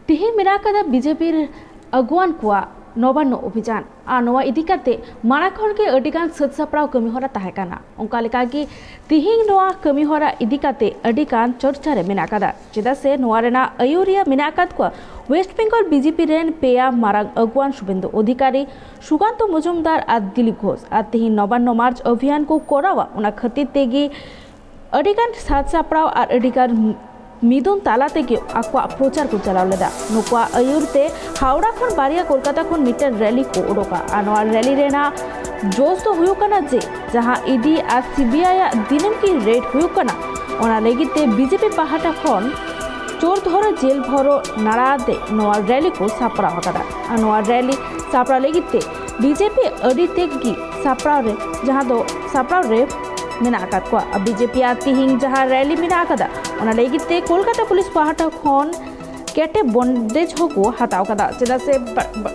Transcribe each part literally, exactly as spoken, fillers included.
ᱛᱮᱦᱮᱧ ᱢᱮᱱᱟᱜ ᱟᱠᱟᱫᱟ ᱵᱤᱡᱮᱯᱤ ᱟᱹᱜᱩᱣᱟᱱ ᱠᱚᱣᱟᱜ ᱱᱚᱵᱟᱱᱱᱚ ᱚᱵᱷᱤᱡᱟᱱ᱾ ᱟᱨ ᱱᱚᱣᱟ ᱤᱫᱤ ᱠᱟᱛᱮ ᱢᱟᱲᱟᱝ ᱠᱷᱚᱱ ᱜᱮ ᱟᱹᱰᱤ ᱜᱟᱱ ᱥᱟᱹᱛ ᱥᱟᱯᱲᱟᱣ ᱠᱟᱹᱢᱤ ᱦᱚᱨᱟ ᱛᱟᱦᱮᱸ ᱠᱟᱱᱟ᱾ ᱚᱱᱠᱟ ᱞᱮᱠᱟ ᱜᱮ ᱛᱮᱦᱮᱧ ᱱᱚᱣᱟ ᱠᱟᱹᱢᱤ ᱦᱚᱨᱟ ᱤᱫᱤ ᱠᱟᱛᱮ ᱟᱹᱰᱤ ᱜᱟᱱ ᱪᱚᱨᱪᱟ ᱨᱮ ᱢᱮᱱᱟᱜ ᱟᱠᱟᱫᱟ, ᱪᱮᱫᱟᱜ ᱥᱮ ᱱᱚᱣᱟ ᱨᱮᱱᱟᱜ ᱟᱹᱭᱩᱨᱤᱭᱟᱹ ᱢᱮᱱᱟᱜ ᱟᱠᱟᱫ ᱠᱚᱣᱟ ᱣᱮᱥᱴ ᱵᱮᱝᱜᱚᱞ ᱵᱤᱡᱮᱯᱤ ᱨᱮᱱ ᱯᱮᱭᱟ ᱢᱟᱨᱟᱝ ᱟᱹᱜᱩᱣᱟᱱ ᱥᱩᱵᱮᱱᱫᱩ ᱚᱫᱷᱤᱠᱟᱨᱤ, ᱥᱩᱠᱟᱱᱛᱚ ᱢᱚᱡᱩᱢᱫᱟᱨ ᱟᱨ ᱫᱤᱞᱤᱯ ᱜᱷᱳᱥ᱾ ᱟᱨ ᱛᱮᱦᱮᱧ ᱱᱚᱵᱟᱱᱱᱚ ᱢᱟᱨᱪ ᱚᱵᱷᱤᱭᱟᱱ ᱠᱚ ᱠᱚᱨᱟᱣᱟ, ᱚᱱᱟ ᱠᱷᱟᱹᱛᱤᱨ ᱛᱮᱜᱮ ᱟᱹᱰᱤᱜᱟᱱ ᱥᱟᱡᱽ ᱥᱟᱯᱲᱟᱣ ᱟᱨ ᱟᱹᱰᱤᱜᱟᱱ ᱢᱤᱫᱩᱱ ᱛᱟᱞᱟ ᱛᱮᱜᱮ ᱟᱠᱚᱣᱟᱜ ᱯᱨᱚᱪᱟᱨ ᱠᱚ ᱪᱟᱞᱟᱣ ᱞᱮᱫᱟ᱾ ᱱᱩᱠᱩᱣᱟᱜ ᱟᱹᱭᱩᱨ ᱛᱮ ᱦᱟᱣᱲᱟ ᱠᱷᱚᱱ ᱵᱟᱨᱭᱟ, ᱠᱳᱞᱠᱟᱛᱟ ᱠᱷᱚᱱ ᱢᱤᱫᱴᱮᱱ ᱨᱮᱞᱤ ᱠᱚ ᱩᱰᱩᱠᱟ᱾ ᱟᱨ ᱱᱚᱣᱟ ᱨᱮᱞᱤ ᱨᱮᱱᱟᱜ ᱡᱚᱥ ᱫᱚ ᱦᱩᱭᱩᱜ ᱠᱟᱱᱟ ᱡᱮ, ᱡᱟᱦᱟᱸ ᱤᱰᱤ ᱟᱨ ᱥᱤᱵᱤᱟᱭ ᱟᱜ ᱫᱤᱱᱟᱹᱢ ᱜᱮ ᱨᱮᱰ ᱦᱩᱭᱩᱜ ᱠᱟᱱᱟ, ᱚᱱᱟ ᱞᱟᱹᱜᱤᱫ ᱛᱮ ᱵᱤᱡᱮᱯᱤ ᱯᱟᱦᱴᱟ ᱠᱷᱚᱱ ᱪᱳᱨ ᱫᱷᱚᱨᱚ ᱡᱮᱞ ᱵᱷᱚᱨᱚ ᱱᱟᱨᱟ ᱛᱮ ᱱᱚᱣᱟ ᱨᱮᱞᱤ ᱠᱚ ᱥᱟᱯᱲᱟᱣ ᱟᱠᱟᱫᱟ᱾ ᱟᱨ ᱱᱚᱣᱟ ᱨᱮᱞᱤ ᱥᱟᱯᱲᱟᱣ ᱞᱟᱹᱜᱤᱫ ᱛᱮ ᱵᱤᱡᱮᱯᱤ ᱟᱹᱰᱤ ᱛᱮᱫ ᱜᱮ ᱥᱟᱯᱲᱟᱣ ᱨᱮ, ᱡᱟᱦᱟᱸ ᱫᱚ ᱥᱟᱯᱲᱟᱣ ᱨᱮ ᱢᱮᱱᱟᱜ ᱟᱠᱟᱫ ᱠᱚᱣᱟ᱾ ᱟᱨ ᱵᱤᱡᱮᱯᱤ ᱟᱜ ᱛᱤᱦᱤᱧ ᱡᱟᱦᱟᱸ ᱨᱮᱞᱤ ᱢᱮᱱᱟᱜ ᱟᱠᱟᱫᱟ, ᱚᱱᱟ ᱞᱟᱹᱜᱤᱫ ᱛᱮ ᱠᱳᱞᱠᱟᱛᱟ ᱯᱩᱞᱤᱥ ᱯᱟᱦᱴᱟ ᱠᱷᱚᱱ ᱠᱮᱴᱮᱡ ᱵᱚᱱᱫᱮᱡ ᱦᱚᱸᱠᱚ ᱦᱟᱛᱟᱣ ᱟᱠᱟᱫᱟ, ᱪᱮᱫᱟᱜ ᱥᱮ ᱵᱟ-, ᱵᱟ-,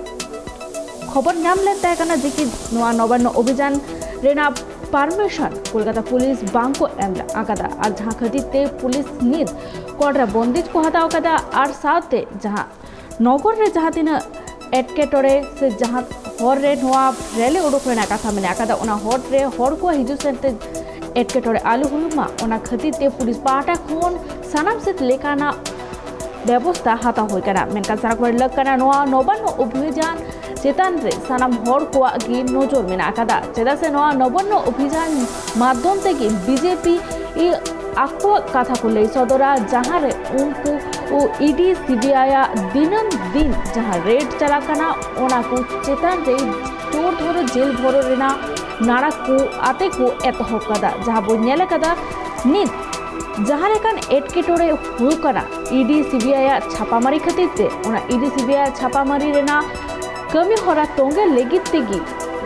ᱠᱷᱚᱵᱚᱨ ᱧᱟᱢ ᱞᱮᱱ ᱛᱟᱦᱮᱸ ᱠᱟᱱᱟ ᱡᱮ ᱠᱤ ᱱᱚᱣᱟ ᱱᱚᱵᱟᱱᱱᱚ ᱚᱵᱷᱤᱡᱟᱱ ᱨᱮᱱᱟᱜ ᱯᱟᱨᱢᱤᱥᱚᱱ ᱠᱳᱞᱠᱟᱛᱟ ᱯᱩᱞᱤᱥ ᱵᱟᱝ ᱠᱚ ᱮᱢ ᱟᱠᱟᱫᱟ᱾ ᱟᱨ ᱡᱟᱦᱟᱸ ᱠᱷᱟᱹᱛᱤᱨ ᱛᱮ ᱯᱩᱞᱤᱥ ᱱᱤᱛ ᱠᱚᱲᱟ ᱨᱮ ᱵᱚᱱᱫᱮᱡ ᱠᱚ ᱦᱟᱛᱟᱣ ᱟᱠᱟᱫᱟ᱾ ᱟᱨ ᱥᱟᱶᱛᱮ ᱡᱟᱦᱟᱸ ᱱᱚᱜᱚᱨ ᱨᱮ ᱡᱟᱦᱟᱸ ᱛᱤᱱᱟᱹᱜ ᱮᱴᱠᱮᱴᱚᱬᱮ ᱥᱮ ᱡᱟᱦᱟᱸ ᱦᱚᱨ ᱨᱮ ᱱᱚᱣᱟ ᱨᱮᱞᱤ ᱩᱰᱩᱠ ᱨᱮᱱᱟᱜ ᱠᱟᱛᱷᱟ ᱢᱮᱱᱟᱜ ᱟᱠᱟᱫᱟ, ᱚᱱᱟ ᱦᱚᱨ ᱨᱮ ᱦᱚᱲ ᱠᱚᱣᱟᱜ ᱦᱤᱡᱩᱜ ᱥᱮᱱᱛᱮ ᱮᱴᱠᱮᱴᱚᱬᱮ ᱟᱞᱚ ᱦᱩᱭᱩᱜ ᱢᱟ, ᱚᱱᱟ ᱠᱷᱟᱹᱛᱤᱨ ᱛᱮ ᱯᱩᱞᱤᱥ ᱯᱟᱦᱴᱟ ᱠᱷᱚᱱ ᱥᱟᱱᱟᱢ ᱥᱮᱫ ᱞᱮᱠᱟᱱᱟᱜ ᱵᱮᱵᱚᱥᱛᱟ ᱦᱟᱛᱟᱣ ᱦᱩᱭ ᱠᱟᱱᱟ᱾ ᱢᱮᱱᱠᱷᱟᱱ ᱥᱟᱱᱟᱢ ᱠᱷᱚᱱ ᱞᱟᱹᱠ ᱠᱟᱱᱟ, ᱱᱚᱣᱟ ᱱᱚᱵᱟᱱᱱᱚ ᱚᱵᱷᱤᱡᱟᱱ ᱪᱮᱛᱟᱱ ᱨᱮ ᱥᱟᱱᱟᱢ ᱦᱚᱲ ᱠᱚᱣᱟᱜ ᱜᱮ ᱱᱚᱡᱚᱨ ᱢᱮᱱᱟᱜ ᱟᱠᱟᱫᱟ, ᱪᱮᱫᱟᱜ ᱥᱮ ᱱᱚᱣᱟ ᱱᱚᱵᱟᱱᱱᱚ ᱚᱵᱷᱤᱡᱟᱱ ᱢᱟᱫᱽᱫᱷᱚᱢ ᱛᱮᱜᱮ ᱵᱤᱡᱮᱯᱤ ᱟᱠᱚᱣᱟᱜ ᱠᱟᱛᱷᱟ ᱠᱚ ᱞᱟᱹᱭ ᱥᱚᱫᱚᱨᱟ, ᱡᱟᱦᱟᱸ ᱨᱮ ᱩᱱᱠᱩ ᱤᱰᱤ ᱥᱤᱵᱤᱟᱭ ᱟᱜ ᱫᱤᱱᱟᱹᱢ ᱫᱤᱱ ᱡᱟᱦᱟᱸ ᱨᱮᱰ ᱪᱟᱞᱟᱜ ᱠᱟᱱᱟ, ᱚᱱᱟ ᱠᱚ ᱪᱮᱛᱟᱱ ᱨᱮ ᱪᱳᱨ ᱫᱷᱚᱨᱚ ᱡᱮᱞ ᱵᱷᱚᱨᱚ ᱨᱮᱱᱟᱜ ᱱᱟᱲᱟ ᱠᱚ ᱟᱛᱮ ᱠᱚ ᱮᱛᱚᱦᱚᱵ ᱠᱟᱫᱟ, ᱡᱟᱦᱟᱸ ᱵᱚᱱ ᱧᱮᱞ ᱟᱠᱟᱫᱟ ᱱᱤᱛ ᱡᱟᱦᱟᱸ ᱞᱮᱠᱟᱱ ᱮᱴᱠᱮᱴᱚᱬᱮ ᱦᱩᱭᱩᱜ ᱠᱟᱱᱟ ᱤᱰᱤ ᱥᱤᱵᱤᱟᱭ ᱟᱜ ᱪᱷᱟᱯᱟᱢᱟᱨᱤ ᱠᱷᱟᱹᱛᱤᱨ ᱛᱮ, ᱚᱱᱟ ᱤᱰᱤ ᱥᱤᱵᱤᱟᱭ ᱟᱜ ᱪᱷᱟᱯᱟᱢᱟᱨᱤ ᱨᱮᱱᱟᱜ ᱠᱟᱹᱢᱤ ᱦᱚᱨᱟ ᱛᱚᱸᱜᱮ ᱞᱟᱹᱜᱤᱫ ᱛᱮᱜᱮ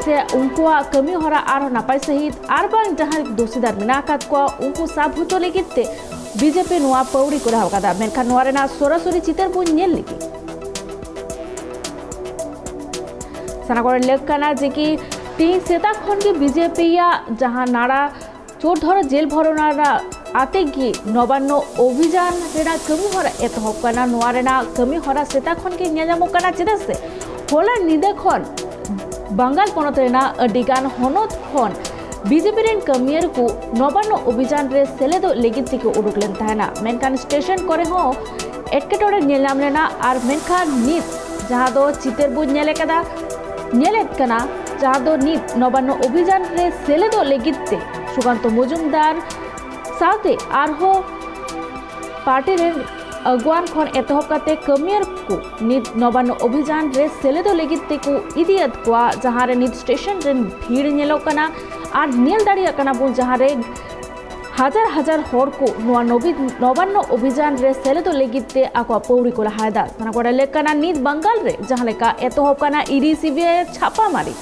ᱥᱮ ᱩᱱᱠᱩᱣᱟᱜ ᱠᱟᱹᱢᱤ ᱦᱚᱨᱟ ᱟᱨᱦᱚᱸ ᱱᱟᱯᱟᱭ ᱥᱟᱺᱦᱤᱡ ᱟᱨ ᱵᱟᱝ ᱡᱟᱦᱟᱸᱭ ᱫᱳᱥᱤᱫᱟᱨ ᱢᱮᱱᱟᱜ ᱟᱠᱟᱫ ᱠᱚᱣᱟ ᱩᱱᱠᱩ ᱥᱟᱵ ᱦᱚᱪᱚ ᱞᱟᱹᱜᱤᱫ ᱛᱮ ᱵᱤᱡᱮᱯᱤ ᱱᱚᱣᱟ ᱯᱟᱹᱣᱲᱤ ᱠᱚᱨᱟᱣ ᱟᱠᱟᱫᱟ᱾ ᱢᱮᱱᱠᱷᱟᱱ ᱱᱚᱣᱟ ᱨᱮᱱᱟᱜ ᱥᱚᱨᱟᱥᱚᱨᱤ ᱪᱤᱛᱟᱹᱨ ᱵᱚᱱ ᱧᱮᱞ ᱞᱮᱜᱮ᱾ ᱥᱟᱱᱟ ᱠᱚᱨᱮ ᱞᱟᱹᱠ ᱠᱟᱱᱟ ᱡᱮ ᱠᱤ ᱛᱮᱦᱮᱧ ᱥᱮᱛᱟᱜ ᱠᱷᱚᱱ ᱜᱮ ᱵᱤᱡᱮᱯᱤ ᱭᱟᱜ ᱡᱟᱦᱟᱸ ᱱᱟᱲᱟ ᱪᱳᱨ ᱫᱷᱚᱨᱚ ᱡᱮᱞ ᱵᱷᱚᱨᱚ ᱱᱟᱲᱟ ᱟᱛᱮ ᱜᱮ ᱱᱚᱵᱟᱱᱱᱚ ᱚᱵᱷᱤᱡᱟᱱ ᱨᱮᱱᱟᱜ ᱠᱟᱹᱢᱤ ᱦᱚᱨᱟ ᱮᱛᱚᱦᱚᱵ ᱠᱟᱱᱟ᱾ ᱱᱚᱣᱟ ᱨᱮᱱᱟᱜ ᱠᱟᱹᱢᱤ ᱦᱚᱨᱟ ᱥᱮᱛᱟᱜ ᱠᱷᱚᱱ ᱜᱮ ᱧᱮᱞ ᱧᱟᱢᱚᱜ ᱠᱟᱱᱟ, ᱪᱮᱫᱟᱜ ᱥᱮ ᱦᱚᱞᱟ ᱧᱤᱫᱟᱹ ᱠᱷᱚᱱ ᱵᱟᱝᱜᱟᱞ ᱯᱚᱱᱚᱛ ᱨᱮᱱᱟᱜ ᱟᱹᱰᱤ ᱜᱟᱱ ᱦᱚᱱᱚᱛ ᱠᱷᱚᱱ ᱵᱤᱡᱮᱯᱤ ᱨᱮᱱ ᱠᱟᱹᱢᱤᱭᱟᱹ ᱠᱚ ᱱᱚᱵᱟᱱᱱᱚ ᱚᱵᱷᱤᱡᱟᱱ ᱨᱮ ᱥᱮᱞᱮᱫᱚᱜ ᱞᱟᱹᱜᱤᱫ ᱛᱮᱠᱚ ᱩᱰᱩᱠ ᱞᱮᱱ ᱛᱟᱦᱮᱱᱟ, ᱢᱮᱱᱠᱷᱟᱱ ᱥᱴᱮᱥᱚᱱ ᱠᱚᱨᱮ ᱦᱚᱸ ᱮᱴᱠᱮᱴᱚᱬᱮ ᱧᱮᱞ ᱧᱟᱢ ᱞᱮᱱᱟ᱾ ᱟᱨ ᱢᱮᱱᱠᱷᱟᱱ ᱱᱤᱛ ᱡᱟᱦᱟᱸ ᱫᱚ ᱪᱤᱛᱟᱹᱨ ᱵᱚᱱ ᱧᱮᱞ ᱟᱠᱟᱫᱟ, ᱧᱮᱞᱮᱫ ᱠᱟᱱᱟ, ᱡᱟᱦᱟᱸ ᱫᱚ ᱱᱤᱛ ᱱᱚᱵᱟᱱᱱᱚ ᱚᱵᱷᱤᱡᱟᱱ ᱨᱮ ᱥᱮᱞᱮᱫᱚᱜ ᱞᱟᱹᱜᱤᱫ ᱛᱮ ᱥᱩᱠᱟᱱᱛᱚ ᱢᱚᱡᱩᱢᱫᱟᱨ ᱥᱟᱶᱛᱮ ᱟᱨᱦᱚᱸ ᱯᱟᱨᱴᱤ ᱨᱮᱱ ᱟᱹᱜᱩᱣᱟᱱ ᱠᱷᱚᱱ ᱮᱛᱚᱦᱚᱵ ᱠᱟᱛᱮ ᱠᱟᱹᱢᱤᱭᱟᱹ ᱠᱚ ᱱᱤᱛ ᱱᱚᱵᱟᱱᱱᱚ ᱚᱵᱷᱤᱡᱟᱱ ᱨᱮ ᱥᱮᱞᱮᱫᱚᱜ ᱞᱟᱹᱜᱤᱫ ᱛᱮᱠᱚ ᱤᱫᱤᱭᱮᱫ ᱠᱚᱣᱟ, ᱡᱟᱦᱟᱸ ᱨᱮ ᱱᱤᱛ ᱥᱴᱮᱥᱚᱱ ᱨᱮᱱ ᱵᱷᱤᱲ ᱧᱮᱞᱚᱜ ᱠᱟᱱᱟ᱾ ᱟᱨ ᱧᱮᱞ ᱫᱟᱲᱮᱭᱟᱜ ᱠᱟᱱᱟ ᱵᱚᱱ, ᱡᱟᱦᱟᱸ ᱨᱮ ᱦᱟᱡᱟᱨ ᱦᱟᱡᱟᱨ ᱦᱚᱲ ᱠᱚ ᱱᱚᱣᱟ ᱱᱚᱵᱤ-, ᱱᱚᱵᱟᱱᱱᱚ ᱚᱵᱷᱤᱡᱟᱱ ᱨᱮ ᱥᱮᱞᱮᱫᱚᱜ ᱞᱟᱹᱜᱤᱫ ᱛᱮ ᱟᱠᱚᱣᱟᱜ ᱯᱟᱹᱣᱲᱤ ᱠᱚ ᱞᱟᱦᱟᱭᱮᱫᱟ᱾ ᱥᱟᱱᱟᱢ ᱠᱚ ᱞᱟᱹᱭ ᱠᱟᱱᱟ, ᱱᱤᱛ ᱵᱟᱝᱜᱟᱞ ᱨᱮ ᱡᱟᱦᱟᱸ ᱞᱮᱠᱟ ᱮᱛᱚᱦᱚᱵ ᱠᱟᱱᱟ ᱤᱰᱤ ᱥᱤᱵᱤᱟᱭ ᱪᱷᱟᱯᱟ ᱢᱟᱨᱤ,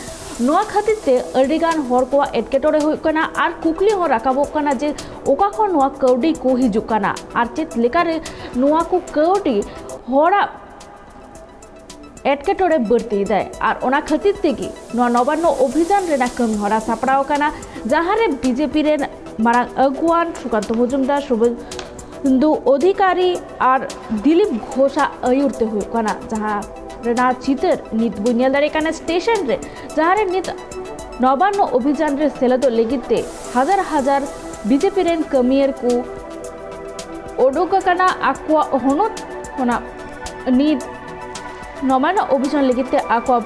ᱱᱚᱣᱟ ᱠᱷᱟᱹᱛᱤᱨ ᱛᱮ ᱟᱹᱰᱤ ᱜᱟᱱ ᱦᱚᱲ ᱠᱚᱣᱟᱜ ᱮᱴᱠᱮᱴᱚᱬᱮ ᱦᱩᱭᱩᱜ ᱠᱟᱱᱟ᱾ ᱟᱨ ᱠᱩᱠᱞᱤ ᱦᱚᱸ ᱨᱟᱠᱟᱵᱚᱜ ᱠᱟᱱᱟ ᱡᱮ ᱚᱠᱟ ᱠᱷᱚᱱ ᱱᱚᱣᱟ ᱠᱟᱹᱣᱰᱤ ᱠᱚ ᱦᱤᱡᱩᱜ ᱠᱟᱱᱟ ᱟᱨ ᱪᱮᱫ ᱞᱮᱠᱟᱨᱮ ᱱᱚᱣᱟ ᱠᱚ ᱠᱟᱹᱣᱰᱤ ᱦᱚᱲᱟᱜ ᱮᱴᱠᱮᱴᱚᱬᱮ ᱵᱟᱹᱲᱛᱤᱭᱮᱫᱟᱭ᱾ ᱟᱨ ᱚᱱᱟ ᱠᱷᱟᱹᱛᱤᱨ ᱛᱮᱜᱮ ᱱᱚᱣᱟ ᱱᱚᱵᱟᱱᱱᱚ ᱚᱵᱷᱤᱡᱟᱱ ᱨᱮᱱᱟᱜ ᱠᱟᱹᱢᱤ ᱦᱚᱨᱟ ᱥᱟᱯᱲᱟᱣ ᱟᱠᱟᱱᱟ, ᱡᱟᱦᱟᱸ ᱨᱮ ᱵᱤᱡᱮᱯᱤ ᱨᱮᱱ ᱢᱟᱨᱟᱝ ᱟᱹᱜᱩᱣᱟᱱ ᱥᱩᱠᱟᱱᱛᱚ ᱢᱚᱡᱩᱢᱫᱟᱨ, ᱥᱩᱵᱷᱮᱱᱫᱩ ᱚᱫᱷᱤᱠᱟᱨᱤ ᱟᱨ ᱫᱤᱞᱤᱯ ᱜᱷᱳᱥᱟᱜ ᱟᱹᱭᱩᱨ ᱛᱮ ᱦᱩᱭᱩᱜ ᱠᱟᱱᱟ, ᱡᱟᱦᱟᱸ ᱨᱮᱱᱟᱜ ᱪᱤᱛᱟᱹᱨ ᱱᱤᱛ ᱵᱚᱱ ᱧᱮᱞ ᱫᱟᱲᱮᱭᱟᱜ ᱠᱟᱱᱟ ᱥᱴᱮᱥᱚᱱ ᱨᱮ, ᱡᱟᱦᱟᱸ ᱨᱮ ᱱᱤᱛ ᱱᱚᱵᱟᱱᱱᱚ ᱚᱵᱷᱤᱡᱟᱱ ᱨᱮ ᱥᱮᱞᱮᱫᱚᱜ ᱞᱟᱹᱜᱤᱫ ᱛᱮ ᱦᱟᱡᱟᱨ ᱦᱟᱡᱟᱨ ᱵᱤᱡᱮᱯᱤ ᱨᱮᱱ ᱠᱟᱹᱢᱤᱭᱟᱹ ᱠᱚ ᱚᱰᱚᱠ ᱟᱠᱟᱱᱟ ᱟᱠᱚᱣᱟᱜ ᱦᱚᱱᱚᱛ ᱠᱷᱚᱱᱟᱜ ᱱᱤᱛ ᱱᱚᱵᱟᱱᱱᱚ ᱚᱵᱷᱤᱡᱟᱱ ᱞᱟᱹᱜᱤᱫ ᱛᱮ ᱟᱠᱚᱣᱟᱜ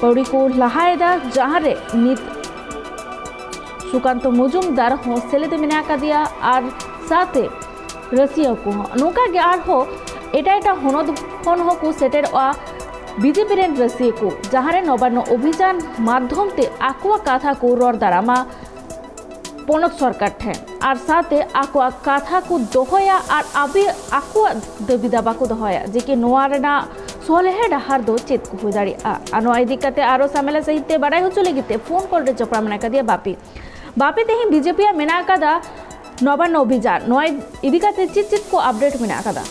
ᱯᱟᱹᱣᱲᱤ ᱠᱚ ᱞᱟᱦᱟᱭᱮᱫᱟ, ᱡᱟᱦᱟᱸ ᱨᱮ ᱱᱤᱛ ᱥᱩᱠᱟᱱᱛᱚ ᱢᱚᱡᱩᱢᱫᱟᱨ ᱦᱚᱸ ᱥᱮᱞᱮᱫ ᱢᱮᱱᱟᱜ ᱟᱠᱟᱫᱮᱭᱟ ᱟᱨ ᱥᱟᱶᱛᱮ ᱨᱟᱹᱥᱤᱭᱟᱹ ᱠᱚᱦᱚᱸ᱾ ᱱᱚᱝᱠᱟ ᱜᱮ ᱟᱨᱦᱚᱸ ᱮᱴᱟᱜ ᱮᱴᱟᱜ ᱦᱚᱱᱚᱛ ᱠᱷᱚᱱ ᱦᱚᱸᱠᱚ ᱥᱮᱴᱮᱨᱚᱜᱼᱟ ᱵᱤᱡᱮᱯᱤ ᱨᱮᱱ ᱨᱟᱹᱥᱤᱭᱟᱹ ᱠᱚ, ᱡᱟᱦᱟᱸ ᱨᱮ ᱱᱚᱵᱟᱱᱱᱚ ᱚᱵᱷᱤᱡᱟᱱ ᱢᱟᱫᱽᱫᱷᱚᱢ ᱛᱮ ᱟᱠᱚᱣᱟᱜ ᱠᱟᱛᱷᱟ ᱠᱚ ᱨᱚᱲ ᱫᱟᱨᱟᱢᱟ ᱯᱚᱱᱚᱛ ᱥᱚᱨᱠᱟᱨ ᱴᱷᱮᱱ, ᱟᱨ ᱥᱟᱶᱛᱮ ᱟᱠᱚᱣᱟᱜ ᱠᱟᱛᱷᱟ ᱠᱚ ᱫᱚᱦᱚᱭᱟ ᱟᱨ ᱟᱵᱮ-, ᱟᱠᱚᱣᱟᱜ ᱫᱟᱹᱵᱤ ᱫᱟᱵᱟ ᱠᱚ ᱫᱚᱦᱚᱭᱟ ᱡᱮ ᱠᱤ ᱱᱚᱣᱟ ᱨᱮᱱᱟᱜ ᱥᱚᱞᱦᱮ ᱰᱟᱦᱟᱨ ᱫᱚ ᱪᱮᱫ ᱠᱚ ᱦᱩᱭ ᱫᱟᱲᱮᱭᱟᱜᱼᱟ᱾ ᱟᱨ ᱱᱚᱣᱟ ᱤᱫᱤ ᱠᱟᱛᱮ ᱟᱨᱚ ᱥᱟᱢᱮᱞᱟ ᱥᱟᱹᱦᱤᱡ ᱛᱮ ᱵᱟᱰᱟᱭ ᱦᱚᱪᱚ ᱞᱟᱹᱜᱤᱫ ᱛᱮ ᱯᱷᱳᱱ ᱠᱚᱞ ᱨᱮ ᱡᱚᱯᱲᱟᱣ ᱢᱮᱱᱟᱜ ᱟᱠᱟᱫᱮᱭᱟ ᱵᱟᱯᱤ᱾ ᱵᱟᱯᱤ, ᱛᱮᱦᱮᱧ ᱵᱤᱡᱮᱯᱤ ᱟᱜ ᱢᱮᱱᱟᱜ ᱟᱠᱟᱫᱟ ᱱᱚᱵᱟᱱᱱᱚ ᱚᱵᱷᱤᱡᱟᱱ, ᱱᱚᱣᱟ ᱤᱫᱤ ᱠᱟᱛᱮ ᱪᱮᱫ ᱪᱮᱫ ᱠᱚ ᱟᱯᱰᱮᱴ ᱢᱮᱱᱟᱜ ᱟᱠᱟᱫᱟ?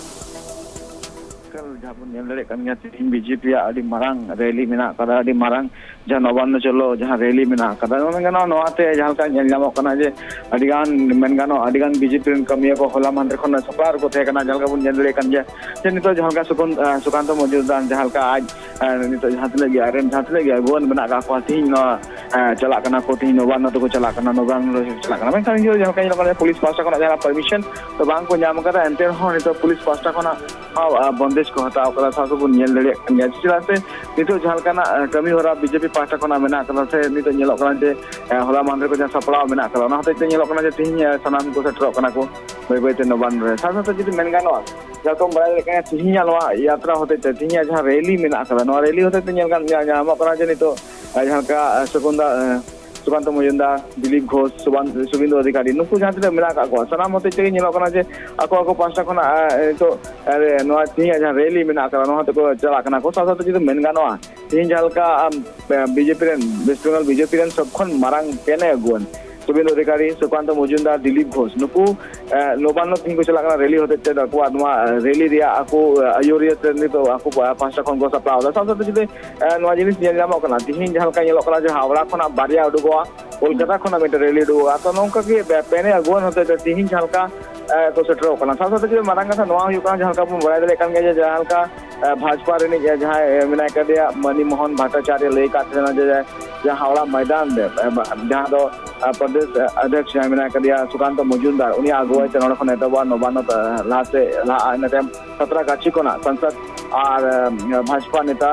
ᱡᱟᱦᱟᱸ ᱵᱚᱱ ᱧᱮᱞ ᱫᱟᱲᱮᱭᱟᱜ ᱠᱟᱱ ᱜᱮᱭᱟ, ᱛᱮᱦᱮᱧ ᱵᱤᱡᱮᱯᱤ ᱟᱜ ᱟᱹᱰᱤ ᱢᱟᱨᱟᱝ ᱨᱮᱞᱤ ᱢᱮᱱᱟᱜ ᱟᱠᱟᱫᱟ, ᱟᱹᱰᱤ ᱢᱟᱨᱟᱝ ᱡᱟᱦᱟᱸ ᱱᱚᱵᱟᱱᱱᱚ ᱪᱚᱞᱚ ᱡᱟᱦᱟᱸ ᱨᱮᱞᱤ ᱢᱮᱱᱟᱜ ᱟᱠᱟᱫᱟ, ᱢᱮᱱ ᱜᱟᱱᱚᱜᱼᱟ ᱱᱚᱣᱟᱛᱮ ᱡᱟᱦᱟᱸ ᱞᱮᱠᱟ ᱧᱮᱞ ᱧᱟᱢᱚᱜ ᱠᱟᱱᱟ ᱡᱮ ᱟᱹᱰᱤ ᱜᱟᱱ, ᱢᱮᱱ ᱜᱟᱱᱚᱜᱼᱟ ᱟᱹᱰᱤ ᱜᱟᱱ ᱵᱤᱡᱮᱯᱤ ᱨᱮᱱ ᱠᱟᱹᱢᱤᱭᱟᱹ ᱠᱚ ᱦᱚᱞᱟ ᱢᱟᱦᱫᱮᱨ ᱠᱷᱚᱱ ᱥᱟᱯᱲᱟᱣ ᱨᱮᱠᱚ ᱛᱟᱦᱮᱸ ᱠᱟᱱᱟ᱾ ᱡᱟᱦᱟᱸ ᱞᱮᱠᱟ ᱵᱚᱱ ᱧᱮᱞ ᱫᱟᱲᱮᱭᱟᱜ ᱠᱟᱱ ᱜᱮᱭᱟ ᱡᱮ ᱱᱤᱛᱚᱜ ᱡᱟᱦᱟᱸ ᱞᱮᱠᱟ ᱥᱩᱠᱟᱱ-, ᱟᱸ, ᱥᱩᱠᱟᱱᱛᱚ ᱢᱚᱡᱩᱢᱫᱟᱨ ᱡᱟᱦᱟᱸ ᱞᱮᱠᱟ ᱟᱡ, ᱟᱸ, ᱱᱤᱛᱚᱜ ᱡᱟᱦᱟᱸ ᱛᱤᱱᱟᱹᱜ ᱜᱮ ᱟᱡ ᱨᱮᱱ ᱡᱟᱦᱟᱸ ᱛᱤᱱᱟᱹᱜ ᱜᱮ ᱟᱹᱜᱩᱣᱟᱹᱱ ᱢᱮᱱᱟᱜ ᱟᱠᱟᱫ ᱠᱚᱣᱟ, ᱛᱮᱦᱮᱧ ᱱᱚᱣᱟ, ᱟᱸ, ᱪᱟᱞᱟᱜ ᱠᱟᱱᱟ ᱠᱚ, ᱛᱮᱦᱮᱧ ᱱᱚᱵᱟᱱᱱᱚ ᱛᱮᱠᱚ ᱪᱟᱞᱟᱜ ᱠᱟᱱᱟ, ᱱᱚᱵᱟᱱᱱᱚ ᱨᱮ ᱪᱟᱞᱟᱜ ᱠᱟᱱᱟ, ᱢᱮᱱᱠᱷᱟᱱ ᱱᱤᱛᱚᱜ ᱡᱟᱦᱟᱸ ᱞᱮᱠᱟ ᱧᱮᱞᱚᱜ ᱠᱟᱱᱟ ᱯᱩᱞᱤᱥ ᱯᱟᱦᱴᱟ ᱠᱷᱚᱱᱟᱜ ᱡᱟᱦᱟᱸ ᱯᱟᱨᱢᱤᱥᱚᱱ ᱫᱚ ᱵᱟᱝ ᱠᱚ ᱧᱟᱢ ᱟᱠᱟᱫᱟ, ᱮᱱᱛᱮ ᱨᱮᱦᱚᱸ ᱱᱤᱛᱚᱜ ᱯᱩᱞᱤᱥ ᱯᱟᱦᱴᱟ ᱠᱷᱚᱱᱟᱜ ᱦᱚᱸ, ᱟᱸ, ᱵᱚᱱᱫᱮᱡᱽ ᱠᱚ ᱦᱟᱛᱟᱣ ᱟᱠᱟᱫᱟ᱾ ᱥᱟᱶᱛᱮ ᱵᱚᱱ ᱧᱮᱞ ᱫᱟᱲᱮᱭᱟᱜ ᱠᱟᱱ ᱜᱮᱭᱟ, ᱪᱮᱫᱟᱜ ᱥᱮ ᱱᱤᱛᱚᱜ ᱡᱟᱦᱟᱸ ᱞᱮᱠᱟᱱᱟᱜ, ᱟᱸ, ᱠᱟᱹᱢᱤ ᱦᱚᱨᱟ ᱵᱤᱡᱮᱯᱤ ᱯᱟᱦᱴᱟ ᱠᱷᱚᱱᱟᱜ ᱢᱮᱱᱟᱜ ᱟᱠᱟᱫᱟ ᱥᱮ ᱱᱤᱛᱚᱜ ᱧᱮᱞᱚᱜ ᱠᱟᱱᱟ ᱡᱮ, ᱟᱸ, ᱦᱚᱞᱟ ᱢᱟᱦᱫᱮᱨ ᱠᱚ ᱡᱟᱦᱟᱸ ᱥᱟᱯᱲᱟᱣ ᱢᱮᱱᱟᱜ ᱟᱠᱟᱫᱟ, ᱚᱱᱟ ᱦᱚᱛᱮᱡ ᱛᱮ ᱧᱮᱞᱚᱜ ᱠᱟᱱᱟ ᱡᱮ ᱛᱮᱦᱮᱧ, ᱟᱸ, ᱥᱟᱱᱟᱢ ᱠᱚ ᱥᱮᱴᱮᱨᱚᱜ ᱠᱟᱱᱟ ᱠᱚ ᱵᱟᱹᱭ ᱵᱟᱹᱭ ᱛᱮ ᱱᱚᱵᱟᱱᱱᱚ ᱨᱮ᱾ ᱥᱟᱶ ᱥᱟᱶᱛᱮ ᱡᱩᱫᱤ ᱢᱮᱱ ᱜᱟᱱᱚᱜᱼᱟ, ᱡᱟᱦᱟᱸ ᱠᱚᱢ ᱵᱟᱲᱟᱭ ᱫᱟᱲᱮᱭᱟᱜ ᱠᱟᱱᱟ, ᱛᱮᱦᱮᱧᱟᱜ ᱱᱚᱣᱟ ᱭᱟᱛᱨᱟ ᱦᱚᱛᱮᱡ ᱛᱮ, ᱛᱮᱦᱮᱧᱟᱜ ᱡᱟᱦᱟᱸ ᱨᱮᱞᱤ ᱢᱮᱱᱟᱜ ᱟᱠᱟᱫᱟ, ᱱᱚᱣᱟ ᱨᱮᱞᱤ ᱦᱚᱛᱮᱡ ᱛᱮ ᱧᱮᱞ ᱜᱟᱱ-, ᱧᱟ-, ᱧᱟᱢᱚᱜ ᱠᱟᱱᱟ ᱡᱮ ᱱᱤᱛᱚᱜ, ᱟᱸ, ᱡᱟᱦᱟᱸ ᱞᱮᱠᱟ, ᱟᱸ, ᱥᱩᱠᱩᱱᱫᱟ, ᱟᱸ, ᱥᱩᱠᱟᱱᱛᱚ ᱢᱚᱡᱩᱢᱫᱟᱨ, ᱫᱤᱞᱤᱯ ᱜᱷᱳᱥ, ᱥᱩᱵᱟᱱ-, ᱥᱩᱵᱤᱱᱫᱩ ᱚᱫᱷᱤᱠᱟᱨᱤ, ᱱᱩᱠᱩ ᱡᱟᱦᱟᱸ ᱛᱤᱱᱟᱹᱜ ᱢᱮᱱᱟᱜ ᱟᱠᱟᱫ ᱠᱚᱣᱟ, ᱥᱟᱱᱟᱢ ᱦᱚᱛᱮᱡ ᱛᱮᱜᱮ ᱧᱮᱞᱚᱜ ᱠᱟᱱᱟ ᱡᱮ ᱟᱠᱚ ᱟᱠᱚ ᱯᱟᱦᱴᱟ ᱠᱷᱚᱱᱟᱜ, ᱟᱸ, ᱱᱤᱛᱚᱜ, ᱟᱸ, ᱱᱚᱣᱟ ᱛᱮᱦᱮᱧᱟᱜ ᱡᱟᱦᱟᱸ ᱨᱮᱞᱤ ᱢᱮᱱᱟᱜ ᱟᱠᱟᱫᱟ, ᱱᱚᱣᱟ ᱦᱚᱛᱮᱡ ᱠᱚ ᱪᱟᱞᱟᱜ ᱠᱟᱱᱟ ᱠᱚ᱾ ᱥᱟᱶ ᱥᱟᱶᱛᱮ ᱡᱩᱫᱤ ᱢᱮᱱ ᱜᱟᱱᱚᱜᱼᱟ, ᱛᱮᱦᱮᱧ ᱡᱟᱦᱟᱸ ᱞᱮᱠᱟ, ᱟᱢ, ᱵᱤᱡᱮᱯᱤ ᱨᱮᱱ, ᱣᱮᱥᱴ ᱵᱮᱝᱜᱚᱞ ᱵᱤᱡᱮᱯᱤ ᱨᱮᱱ ᱥᱚᱵ ᱠᱷᱚᱱ ᱢᱟᱨᱟᱝ ᱯᱮᱱᱮ ᱟᱹᱜᱩᱣᱟᱹᱱ ᱥᱩᱵᱤᱱᱫᱩ ᱚᱫᱷᱤᱠᱟᱨᱤ, ᱥᱩᱠᱟᱱᱛᱚ ᱢᱚᱡᱩᱢᱫᱟᱨ, ᱫᱤᱞᱤᱯ ᱜᱷᱳᱥ, ᱱᱩᱠᱩ, ᱮ, ᱱᱚᱵᱟᱱᱱᱚ ᱛᱮᱦᱮᱧ ᱠᱚ ᱪᱟᱞᱟᱜ ᱠᱟᱱᱟ ᱨᱮᱞᱤ ᱦᱚᱛᱮᱡ ᱛᱮ, ᱟᱠᱚᱣᱟᱜ ᱱᱚᱣᱟ, ᱮ, ᱨᱮᱞᱤ ᱨᱮᱭᱟᱜ ᱟᱠᱚ, ᱮ, ᱟᱹᱭᱩᱨᱤᱭᱟᱹ ᱛᱮ ᱱᱤᱛᱚᱜ ᱟᱠᱚ ᱯᱟ-, ᱯᱟᱦᱴᱟ ᱠᱷᱚᱱ ᱠᱚ ᱥᱟᱯᱲᱟᱣ ᱮᱫᱟ᱾ ᱥᱟᱶ ᱥᱟᱶᱛᱮ ᱡᱩᱫᱤ, ᱮ, ᱱᱚᱣᱟ ᱡᱤᱱᱤᱥ ᱧᱮᱞ ᱧᱟᱢᱚᱜ ᱠᱟᱱᱟ, ᱛᱮᱦᱮᱧ ᱡᱟᱦᱟᱸ ᱞᱮᱠᱟ ᱧᱮᱞᱚᱜ ᱠᱟᱱᱟ ᱡᱮ ᱦᱟᱣᱲᱟ ᱠᱷᱚᱱᱟᱜ ᱵᱟᱨᱭᱟ ᱩᱰᱩᱠᱚᱜᱼᱟ, ᱠᱳᱞᱠᱟᱛᱟ ᱠᱷᱚᱱᱟᱜ ᱢᱤᱫᱴᱮᱱ ᱨᱮᱞᱤ ᱩᱰᱩᱠᱚᱜᱼᱟ᱾ ᱛᱚ ᱱᱚᱝᱠᱟ ᱜᱮ ᱯᱮ-, ᱯᱮᱱᱮ ᱟᱹᱜᱩᱣᱟᱹᱱ ᱦᱚᱛᱮᱡ ᱛᱮ ᱛᱮᱦᱮᱧ ᱡᱟᱦᱟᱸ ᱞᱮᱠᱟ, ᱮ, ᱠᱚ ᱥᱮᱴᱮᱨᱚᱜ ᱠᱟᱱᱟ᱾ ᱥᱟᱶ ᱥᱟᱶᱛᱮ ᱡᱩᱫᱤ ᱢᱟᱨᱟᱝ ᱠᱟᱛᱷᱟ ᱱᱚᱣᱟ ᱦᱩᱭᱩᱜ ᱠᱟᱱᱟ, ᱡᱟᱦᱟᱸ ᱞᱮᱠᱟ ᱵᱚᱱ ᱵᱟᱲᱟᱭ ᱫᱟᱲᱮᱭᱟᱜ ᱠᱟᱱ ᱜᱮᱭᱟ ᱡᱮ ᱡᱟᱦᱟᱸ ᱞᱮᱠᱟ ᱮ, ᱵᱷᱟᱡᱽᱯᱟ ᱨᱤᱱᱤᱡ, ᱮ, ᱡᱟᱦᱟᱸᱭ, ᱮ, ᱢᱮᱱᱟᱭ ᱠᱟᱫᱮᱭᱟ, ᱢᱟᱱᱤ ᱢᱳᱦᱚᱱ ᱵᱷᱟᱴᱴᱟᱪᱟᱨᱭᱚ ᱞᱟᱹᱭ ᱠᱟᱫ ᱛᱟᱦᱮᱱᱟ ᱡᱮ, ᱡᱟᱦᱟᱸ ᱦᱟᱣᱲᱟ ᱢᱚᱭᱫᱟᱱ ᱨᱮ, ᱮ, ᱵᱟ-, ᱡᱟᱦᱟᱸ ᱫᱚ, ᱮ, ᱯᱨᱚᱫᱮᱥ, ᱮ, ᱚᱫᱷᱭᱚᱠᱥ ᱡᱟᱦᱟᱸᱭ ᱢᱮᱱᱟᱭ ᱠᱟᱫᱮᱭᱟ ᱥᱩᱠᱟᱱᱛᱚ ᱢᱚᱡᱩᱢᱫᱟᱨ, ᱩᱱᱤᱭᱟᱜ ᱟᱜᱩᱣᱟᱹᱭ ᱛᱮ ᱱᱚᱰᱮ ᱠᱷᱚᱱ ᱮᱛᱚᱦᱚᱵᱟ ᱱᱚᱵᱟᱱᱱᱚ, ᱮ, ᱞᱟᱦᱟ ᱥᱮᱫ ᱞᱟᱦᱟᱜᱼᱟ᱾ ᱤᱱᱟᱹ ᱛᱟᱭᱚᱢ ᱥᱟᱛᱨᱟᱜᱟᱪᱷᱤ ᱠᱷᱚᱱᱟᱜ ᱥᱟᱝᱥᱚᱫ ᱟᱨ, ᱮ, ᱵᱷᱟᱡᱽᱯᱟ ᱱᱮᱛᱟ,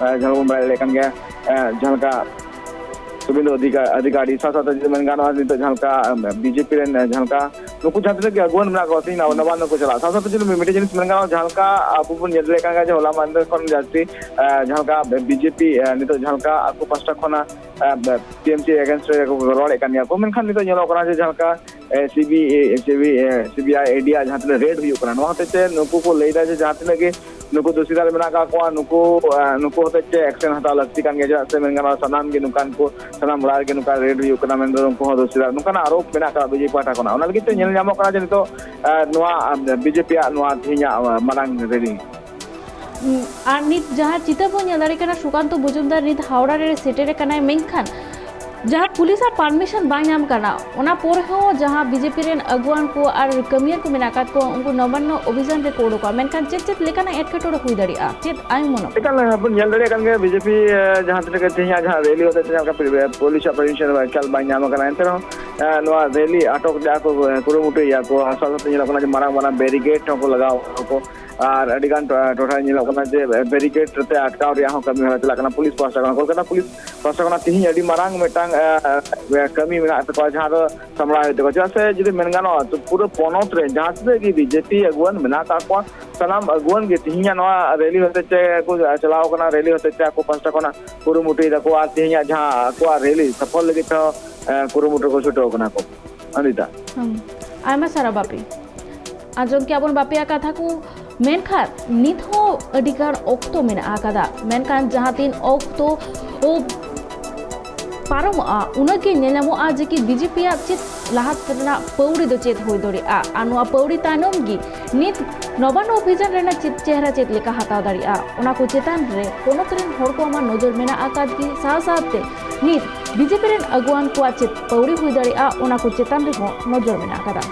ᱮ, ᱮ, ᱡᱟᱦᱟᱸ ᱵᱚᱱ ᱵᱟᱲᱟᱭ ᱫᱟᱲᱮᱭᱟᱜ ᱠᱟᱱ ᱜᱮᱭᱟ, ᱮ, ᱡᱟᱦᱟᱸ ᱞᱮᱠᱟ ᱥᱩᱵᱤᱱᱫᱩ ᱚᱫᱷᱤᱠᱟ-, ᱚᱫᱷᱤᱠᱟᱨᱤ, ᱥᱟᱶ ᱥᱟᱶᱛᱮ ᱡᱩᱫᱤ ᱢᱮᱱ ᱜᱟᱱᱚᱜᱼᱟ, ᱱᱤᱛᱚᱜ ᱡᱟᱦᱟᱸ ᱞᱮᱠᱟ, ᱮ, ᱵᱤᱡᱮᱯᱤ ᱨᱮᱱ, ᱮ, ᱡᱟᱦᱟᱸ ᱞᱮᱠᱟ ᱱᱩᱠᱩ ᱡᱟᱦᱟᱸ ᱛᱤᱱᱟᱹᱜ ᱜᱮ ᱟᱹᱜᱩᱣᱟᱹᱱ ᱢᱮᱱᱟᱜ ᱠᱚᱣᱟ, ᱛᱮᱦᱮᱧ ᱱᱚᱵᱟᱱᱱᱚ ᱠᱚ ᱪᱟᱞᱟᱜᱼᱟ᱾ ᱥᱟᱶ ᱥᱟᱶᱛᱮ ᱡᱩᱫᱤ ᱢᱤᱫᱴᱮᱱ ᱡᱤᱱᱤᱥ ᱢᱮᱱ ᱜᱟᱱᱚᱜᱼᱟ, ᱡᱟᱦᱟᱸ ᱞᱮᱠᱟ ᱟᱵᱚ ᱵᱚᱱ ᱧᱮᱞ ᱫᱟᱲᱮᱭᱟᱜ ᱠᱟᱱ ᱜᱮᱭᱟ ᱡᱮ ᱦᱚᱞᱟ ᱢᱟᱦᱫᱮᱨ ᱠᱷᱚᱱ ᱡᱟᱹᱥᱛᱤ, ᱮ, ᱡᱟᱦᱟᱸ ᱞᱮᱠᱟ ᱵᱤᱡᱮᱯᱤ, ᱮ, ᱱᱤᱛᱚᱜ ᱡᱟᱦᱟᱸ ᱞᱮᱠᱟ ᱟᱠᱚ ᱯᱟᱦᱴᱟ ᱠᱷᱚᱱᱟᱜ, ᱮ, ᱴᱤ ᱮᱢ ᱥᱤ against ᱨᱮ ᱠᱚ ᱨᱚᱲᱮᱫ ᱠᱟᱱ ᱜᱮᱭᱟ ᱠᱚ, ᱢᱮᱱᱠᱷᱟᱱ ᱱᱤᱛᱚᱜ ᱧᱮᱞᱚᱜ ᱠᱟᱱᱟ ᱡᱮ ᱡᱟᱦᱟᱸ ᱞᱮᱠᱟ, ᱮ, C B I, C B I, E D ᱭᱟᱜ ᱡᱟᱦᱟᱸ ᱛᱤᱱᱟᱹᱜ ᱨᱮᱰ ᱦᱩᱭᱩᱜ ᱠᱟᱱᱟ, ᱱᱚᱣᱟ ᱦᱚᱛᱮᱡ ᱛᱮ ᱱᱩᱠᱩ ᱠᱚ ᱞᱟᱹᱭ ᱮᱫᱟ ᱡᱮ ᱡᱟᱦᱟᱸ ᱛᱤᱱᱟᱹᱜ ᱜᱮ ᱱᱩᱠᱩ ᱫᱳᱥᱤᱫᱟᱨ ᱢᱮᱱᱟᱜ ᱟᱠᱟᱫ ᱠᱚᱣᱟ, ᱱᱩᱠᱩ, ᱮ, ᱱᱩᱠᱩ ᱦᱚᱛᱮᱡ ᱛᱮ action ᱦᱟᱛᱟᱣ ᱞᱟᱹᱠᱛᱤ ᱠᱟᱱ ᱜᱮᱭᱟ᱾ ᱪᱮᱫᱟᱜ ᱥᱮ ᱢᱮᱱ ᱜᱟᱱᱚᱜᱼᱟ, ᱥᱟᱱᱟᱢ ᱜᱮ ᱱᱚᱝᱠᱟᱱ ᱠᱚ, ᱥᱟᱱᱟᱢ ᱚᱲᱟᱜ ᱨᱮᱜᱮ ᱱᱚᱝᱠᱟ ᱨᱮᱰ ᱦᱩᱭᱩᱜ ᱠᱟᱱᱟ, ᱢᱮᱱᱫᱚ ᱩᱱᱠᱩ ᱦᱚᱸ ᱫᱳᱥᱤᱫᱟᱨ, ᱱᱚᱝᱠᱟᱱᱟᱜ ᱟᱨᱳᱯ ᱢᱮᱱᱟᱜ ᱟᱠᱟᱫᱟ ᱵᱤᱡᱮᱯᱤ ᱯᱟᱦᱴᱟ ᱠᱷᱚᱱᱟᱜ᱾ ᱚᱱᱟ ᱞᱟᱹᱜᱤᱫ ᱛᱮ ᱧᱮᱞ ᱧᱟᱢᱚᱜ ᱠᱟᱱᱟ ᱡᱮ ᱱᱤᱛᱚᱜ, ᱮ, ᱱᱚᱣᱟ, ᱮ, ᱵᱤᱡᱮᱯᱤ ᱭᱟᱜ ᱱᱚᱣᱟ ᱛᱮᱦᱮᱧᱟᱜ, ᱮ, ᱢᱟᱨᱟᱝ ᱨᱮᱞᱤ᱾ ᱟᱨ ᱱᱤᱛ ᱡᱟᱦᱟᱸ ᱪᱤᱛᱟᱹᱨ ᱵᱚᱱ ᱧᱮᱞ ᱫᱟᱲᱮᱭᱟᱜ ᱠᱟᱱᱟ, ᱥᱩᱠᱟᱱᱛᱚ ᱢᱚᱡᱩᱢᱫᱟᱨ ᱱᱤᱛ ᱦᱟᱣᱲᱟ ᱨᱮ ᱥᱮᱴᱮᱨ ᱟᱠᱟᱱᱟᱭ, ᱢᱮᱱᱠᱷᱟᱱ ᱡᱟᱦᱟᱸ ᱯᱩᱞᱤᱥᱟᱜ ᱯᱟᱨᱢᱤᱥᱚᱱ ᱵᱟᱝ ᱧᱟᱢ ᱠᱟᱱᱟ, ᱚᱱᱟ ᱯᱚᱨᱮ ᱦᱚᱸ ᱡᱟᱦᱟᱸ ᱵᱤᱡᱮᱯᱤ ᱨᱮᱱ ᱟᱹᱜᱩᱣᱟᱱ ᱠᱚ ᱟᱨ ᱠᱟᱹᱢᱤᱭᱟᱹ ᱠᱚ ᱢᱮᱱᱟᱜ ᱟᱠᱟᱫ ᱠᱚᱣᱟ, ᱩᱱᱠᱩ ᱱᱚᱵᱟᱱᱱᱚ ᱚᱵᱷᱤᱡᱟᱱ ᱨᱮᱠᱚ ᱩᱰᱩᱠᱚᱜᱼᱟ, ᱢᱮᱱᱠᱷᱟᱱ ᱪᱮᱫ ᱪᱮᱫ ᱞᱮᱠᱟᱱᱟᱜ ᱮᱴᱠᱮᱴᱚᱬᱮ ᱦᱩᱭ ᱫᱟᱲᱮᱭᱟᱜᱼᱟ, ᱪᱮᱫ ᱟᱭ ᱢᱚᱱᱚ? ᱮᱠᱟᱞ ᱵᱚᱱ ᱧᱮᱞ ᱫᱟᱲᱮᱭᱟᱜ ᱠᱟᱱ ᱜᱮᱭᱟ, ᱵᱤᱡᱮᱯᱤ ᱡᱟᱦᱟᱸ ᱛᱤᱱᱟᱹᱜ ᱜᱮ ᱛᱮᱦᱮᱧᱟᱜ ᱡᱟᱦᱟᱸ ᱨᱮᱞᱤ ᱦᱚᱛᱮ ᱛᱮ ᱡᱟᱦᱟᱸ ᱞᱮᱠᱟ ᱯᱩᱞᱤᱥᱟᱜ ᱯᱟᱨᱢᱤᱥᱚᱱ ᱮᱠᱟᱞ ᱵᱟᱝ ᱧᱟᱢ ᱟᱠᱟᱱᱟ, ᱮᱱᱛᱮ ᱨᱮᱦᱚᱸ ᱱᱚᱣᱟ ᱨᱮᱞᱤ ᱟᱴᱚᱠ ᱨᱮᱭᱟᱜ ᱠᱚ ᱠᱩᱨᱩᱢᱩᱴᱩᱭᱮᱫᱼᱟ ᱠᱚ᱾ ᱥᱟᱶ ᱥᱟᱶᱛᱮ ᱧᱮᱞᱚᱜ ᱠᱟᱱᱟ ᱡᱮ ᱢᱟᱨᱟᱝ ᱢᱟᱨᱟᱝ ᱵᱮᱨᱤᱜᱮᱰ ᱦᱚᱸᱠᱚ ᱞᱟᱜᱟᱣ ᱠᱟᱜᱼᱟ ᱠᱚ᱾ ᱟᱨ ᱟᱹᱰᱤ ᱜᱟᱱ ᱴᱚ-, ᱴᱚᱴᱷᱟ ᱧᱮᱞᱚᱜ ᱠᱟᱱᱟ ᱡᱮ ᱵᱮᱨᱤᱜᱮᱰ ᱛᱮ ᱟᱴᱠᱟᱣ ᱨᱮᱭᱟᱜ ᱦᱚᱸ ᱠᱟᱹᱢᱤ ᱦᱚᱨᱟ ᱪᱟᱞᱟᱜ ᱠᱟᱱᱟ ᱯᱩᱞᱤᱥ ᱯᱟᱦᱴᱟ ᱠᱷᱚᱱ᱾ ᱠᱳᱞᱠᱟᱛᱟ ᱯᱩᱞᱤᱥ ᱯᱟᱦᱴᱟ ᱠᱷᱚᱱᱟᱜ ᱛᱮᱦᱮᱧ ᱟᱹᱰᱤ ᱢᱟᱨᱟᱝ ᱢᱤᱫᱴᱟᱝ, ᱮ, ᱮ, ᱠᱟᱹᱢᱤ ᱢᱮᱱᱟᱜ ᱛᱟᱠᱚᱣᱟ, ᱡᱟᱦᱟᱸ ᱫᱚ ᱥᱟᱢᱵᱲᱟᱣ ᱦᱩᱭᱩᱜ ᱛᱟᱠᱚᱣᱟ᱾ ᱪᱮᱫᱟᱜ ᱥᱮ ᱡᱩᱫᱤ ᱢᱮᱱ ᱜᱟᱱᱚᱜᱼᱟ, ᱛᱚ ᱯᱩᱨᱟᱹ ᱯᱚᱱᱚᱛ ᱨᱮ ᱡᱟᱦᱟᱸ ᱛᱤᱱᱟᱹᱜ ᱜᱮ ᱵᱤᱡᱮᱯᱤ ᱟᱹᱜᱩᱣᱟᱹᱱ ᱢᱮᱱᱟᱜ ᱟᱠᱟᱫ ᱠᱚᱣᱟ, ᱥᱟᱱᱟᱢ ᱟᱹᱜᱩᱣᱟᱹᱱ ᱜᱮ ᱛᱮᱦᱮᱧᱟᱜ ᱱᱚᱣᱟ ᱨᱮᱞᱤ ᱦᱚᱛᱮᱡ ᱛᱮ ᱠᱚ ᱪᱟᱞᱟᱣ ᱠᱟᱱᱟ, ᱨᱮᱞᱤ ᱦᱚᱛᱮᱡ ᱛᱮ ᱟᱠᱚ ᱯᱟᱦᱴᱟ ᱠᱷᱚᱱᱟᱜ ᱠᱩᱨᱩᱢᱩᱴᱩᱭ ᱫᱟᱠᱚ᱾ ᱟᱨ ᱛᱮᱦᱮᱧᱟᱜ ᱡᱟᱦᱟᱸ ᱟᱠᱚᱣᱟᱜ ᱨᱮᱞᱤ ᱥᱟᱯᱷᱚᱞ ᱞᱟᱹᱜᱤᱫ ᱛᱮᱦᱚᱸ, ᱮ, ᱠᱩᱨᱩᱢᱩᱴᱩ ᱠᱚ ᱪᱷᱩᱴᱟᱹᱣ ᱠᱟᱱᱟ ᱠᱚ᱾ ᱚᱱᱤᱛᱟ᱾ ᱦᱩᱸ᱾ ᱟᱭᱢᱟ ᱥᱟᱨᱦᱟᱣ ᱵᱟᱯᱤ᱾ ᱟᱸᱡᱚᱢ ᱠᱮᱜᱼᱟ ᱵᱚᱱ ᱵᱟᱯᱤᱭᱟᱜ ᱠᱟᱛᱷᱟ ᱠᱚ, ᱢᱮᱱᱠᱷᱟᱱ ᱱᱤᱛ ᱦᱚᱸ ᱟᱹᱰᱤ ᱜᱟᱱ ᱚᱠᱛᱚ ᱢᱮᱱᱟᱜ ᱟᱠᱟᱫᱟ, ᱢᱮᱱᱠᱷᱟᱱ ᱡᱟᱦᱟᱸ ᱛᱤᱱ ᱚᱠᱛᱚ ᱯᱟᱨᱚᱢᱚᱜᱼᱟ, ᱩᱱᱟᱹᱜ ᱜᱮ ᱧᱮᱞ ᱧᱟᱢᱚᱜᱼᱟ ᱡᱮ ᱠᱤ ᱵᱤᱡᱮᱯᱤᱭᱟᱜ ᱪᱮᱫ ᱞᱟᱦᱟ ᱨᱮᱱᱟᱜ ᱯᱟᱹᱣᱲᱤ ᱫᱚ ᱪᱮᱫ ᱦᱩᱭ ᱫᱟᱲᱮᱭᱟᱜᱼᱟ, ᱟᱨ ᱱᱚᱣᱟ ᱯᱟᱹᱣᱲᱤ ᱛᱟᱭᱱᱚᱢ ᱜᱮ ᱱᱤᱛ ᱱᱚᱵᱟᱱᱱᱚ ᱚᱵᱷᱤᱡᱟᱱ ᱨᱮᱱᱟᱜ ᱪᱮᱫ ᱪᱮᱦᱨᱟ ᱪᱮᱫ ᱞᱮᱠᱟ ᱦᱟᱛᱟᱣ ᱫᱟᱲᱮᱭᱟᱜᱼᱟ, ᱚᱱᱟ ᱠᱚ ᱪᱮᱛᱟᱱ ᱨᱮ ᱯᱚᱱᱚᱛ ᱨᱮᱱ ᱦᱚᱲ ᱠᱚᱣᱟᱜ ᱢᱟ ᱱᱚᱡᱚᱨ ᱢᱮᱱᱟᱜ ᱟᱠᱟᱫ ᱜᱮ, ᱥᱟᱶ ᱥᱟᱶᱛᱮ ᱱᱤᱛ ᱵᱤᱡᱮᱯᱤ ᱨᱮᱱ ᱟᱹᱜᱩᱣᱟᱱ ᱠᱚᱣᱟᱜ ᱪᱮᱫ ᱯᱟᱹᱣᱲᱤ ᱦᱩᱭ ᱫᱟᱲᱮᱭᱟᱜᱼᱟ, ᱚᱱᱟ ᱠᱚ ᱪᱮᱛᱟᱱ ᱨᱮᱦᱚᱸ ᱱᱚᱡᱚᱨ ᱢᱮᱱᱟᱜ ᱟᱠᱟᱫᱟ᱾